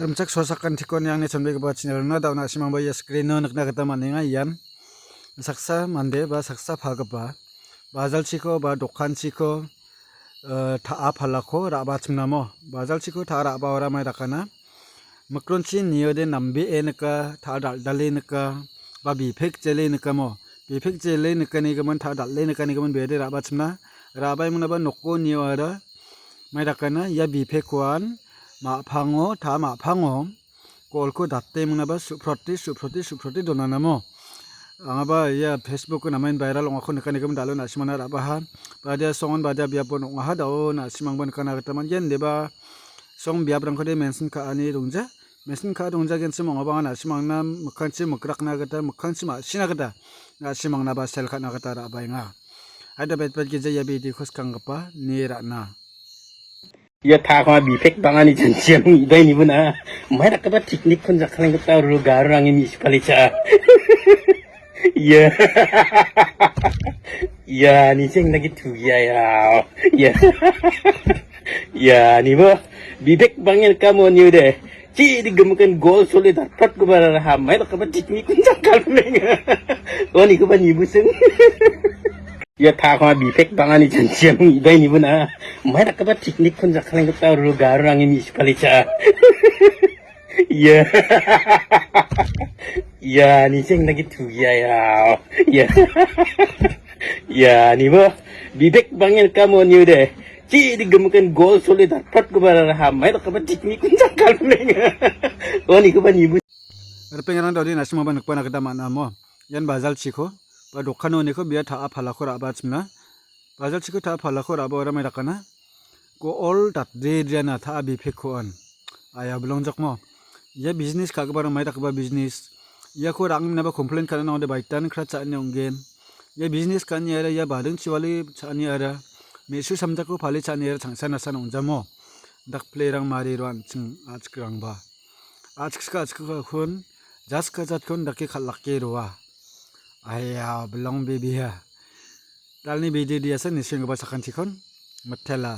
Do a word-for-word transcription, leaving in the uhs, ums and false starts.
Rimchak sosakantikon iangni chonbegipa channel-ona da·o na·simangba ia screen-o nikna gita man·enga. Ian saksa mande ba saksa palgipa bajalchiko ba dokanchiko, eh, ta·a palako ra·bachimnamo. Bajalchiko ta·a ra·baora mai dakana. Mikronchi niode nambee nika, ta·a dal·dale nika, ba bipek jele nikamo. Bipek jele nikanigimin, ta·a dal·e nikanigimin bede ra·bachimna. Ra·baimnaba noko nioara mai dakana ia bipekkoan ma·pango, ta·a ma·pango golko date mingnaba su·proti, su·proti, su·proti donanamo. Angaba ia Facebook-o namen viral ong·ako nikanigimin dal·o na·simangna ra·baha. Badia songon badia biapon ong·aha da·o na·simangba nikana gita man·gen. Deba song biaprangkode mention ka·ani dongja. Mention ka·a dongjagenchim ong·aba anga na·simangna mikkangchi mikrakna gita, mikkangchi ma·sina gita, na·simangnaba sel ka·na gita ra·baenga. Aida betbet gija ia video-ko skanggipa nie ra·na. Ia ta·a bipek bang·ani janchiang ibai nibuna. Mai dakgipa technique-kon jakkalenggipa ro garorangni mi·sipalicha. Ia. Ia, ni jeng lagi tugia ya. Ia. Ia, ni bo bibek bangin kamu ni udah. Ci di gemukan gol soli dapat ku bara hamai lo kamu jikni kunjak kalmeng. Oh, ni ku ba ni buseng. Ia, ta·a bibek bang·ani janchiang ibai nibuna. Mai lo kamu jikni kunjak kalmeng ta ru garorangni mi·sipalicha. Ia. Ia, ni jeng lagi tugia ya. Ia. Ia, ni bo bibek bangin kamu ni udah. Ci di gemukan gol soli dapat ku bara hamai lo kamu jikni kunjak kalmeng. Oh, ni ku ba ni bu. Ripengrang da·ode na·simangba nikna gita man·amo. Ian bajalchiko ba dokanoniko bia ta·a palako ra·bachimna. Bajalchiko ta·a palako ra·baora mai dakana. Ko ol datdedriana ta·a bipekkoan. Aya bilongjokmo. Ia business ka·giparang mai dakgipa business. Iako ra·angni naba complain ka·na ong·ode baitan kra cha·ani ong·gen. Ia business ka·ani ara, ia bading chiwali cha·ani ara. Me·su samjako pali cha·ani ara changsan nasan ong·jamo. Dakplerang mari ro an·ching a·chikrangba. A·chikska a·chikkakon, jaska jatkon dake kal·ake roa. Aya, bilong bebia. Dalni bidi diasa nisenggipa sakantikon mitela.